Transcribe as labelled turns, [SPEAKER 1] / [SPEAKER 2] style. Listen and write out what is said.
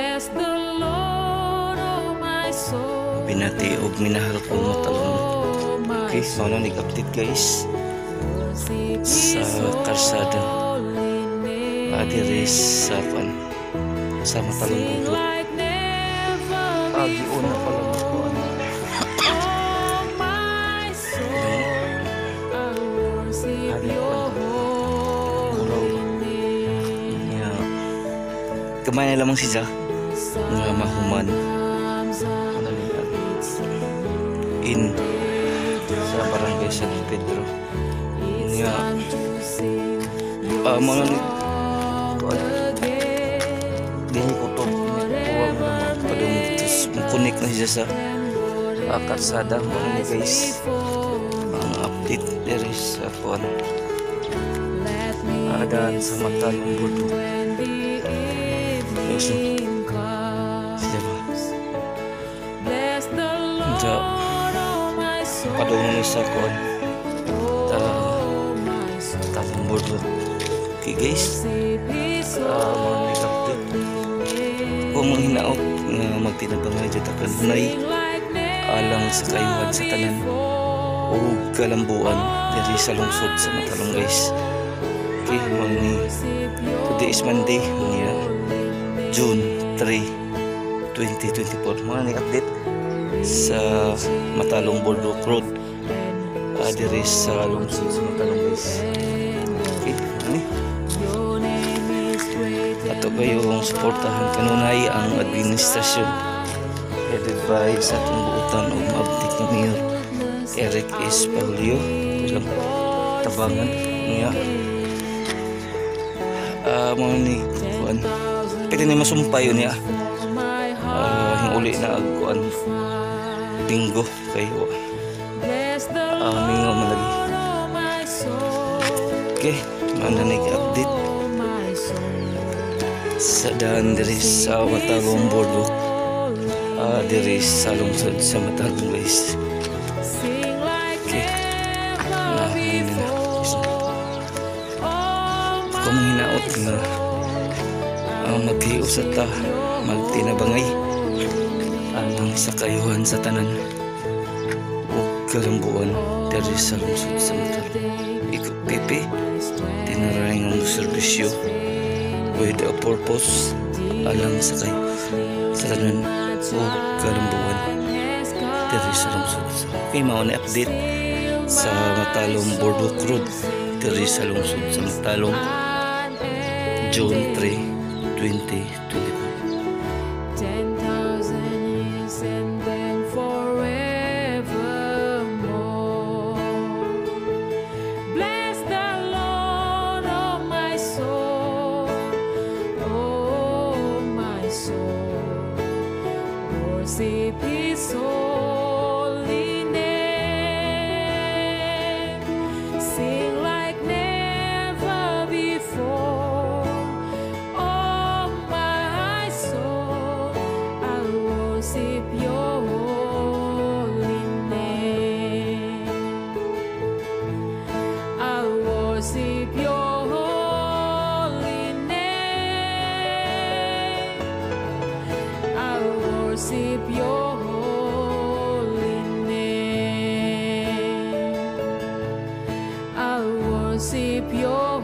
[SPEAKER 1] Bless the Lord, oh my soul.
[SPEAKER 2] Binati og minahal kong Matalong.
[SPEAKER 1] Oh my
[SPEAKER 2] Okay, mao na update, guys,
[SPEAKER 1] worship
[SPEAKER 2] sa
[SPEAKER 1] His
[SPEAKER 2] karsada
[SPEAKER 1] holy name.
[SPEAKER 2] Diri sa kuan sa Matalong
[SPEAKER 1] Sing
[SPEAKER 2] Boardwalk.
[SPEAKER 1] Like never
[SPEAKER 2] Giuna pa lang ako ano.
[SPEAKER 1] Oh my soul, I worship
[SPEAKER 2] Hari
[SPEAKER 1] your holy name.
[SPEAKER 2] Nya gamay na lamang siya nga mahuman ano niya in sa Barangay San Pedro. Nya mao na ni kuan dinhi kutob kuwang na padung connect na siya sa karsada. Mao na ni, guys, ang update diri sa kuan daan sa Matalong Boardwalk. Guys, no? Siya ba?
[SPEAKER 1] Bless the
[SPEAKER 2] Unsa,
[SPEAKER 1] Lord, oh my soul.
[SPEAKER 2] Padung na ni sa kuan ta
[SPEAKER 1] Oh my soul.
[SPEAKER 2] Matalong Boardwalk. Okay guys,
[SPEAKER 1] Worship His
[SPEAKER 2] mao na ni update. Kung mga hinaot nga magtinabangay jud ta kanunay
[SPEAKER 1] Sing like
[SPEAKER 2] alang sa kayuhan sa tanan ug kalambuan diri sa lungsod sa Matalong, guys. Okay, mao ni today is Monday niya, June 3, 2024. Mao ni update sa Matalong Boardwalk Road diri sa lungsod sa Matalong, guys. Okay, mao ni.
[SPEAKER 1] Your name is great.
[SPEAKER 2] Ato kayong suportahan kanunay ang administrasyon headed by sa atong buutan ug maabtik na Mayor Eric S. Paulio. Ilang tabangan niya. Mao ni kuan. Pwede ni masumpay yun niya. Yung uli na ag kuan bingo kay
[SPEAKER 1] Bless the
[SPEAKER 2] mingaw man lagi.
[SPEAKER 1] Lord, oh my soul.
[SPEAKER 2] Okay, mao na ni update
[SPEAKER 1] Oh my soul.
[SPEAKER 2] Sa daan diri sa Matalong Boardwalk. Diri sa lungsod sa Matalong, guys.
[SPEAKER 1] Sing like
[SPEAKER 2] Okay.
[SPEAKER 1] never
[SPEAKER 2] Na, yun na.
[SPEAKER 1] before. Oh my
[SPEAKER 2] Ako mga hinaot nga maghiusa ta, magtinabangay alang sa kayuhan sa tanan ug kalambuan diri sa lungsod sa Matalong. Ikaw, Pepe, tinaray nga mo serbisyo with a purpose alang sa kayo sa tanan ug kalambuan diri sa lungsod. Okay, mao ni update sa Matalong Boardwalk Road diri sa lungsod sa Matalong, June 3, 2024.
[SPEAKER 1] 10,000 years and then forevermore. Bless the Lord, oh my soul, oh my soul. Worship His holy name. Sing like never before. Oh my soul, I worship your holy name. I worship your holy name. I worship your holy name. I worship your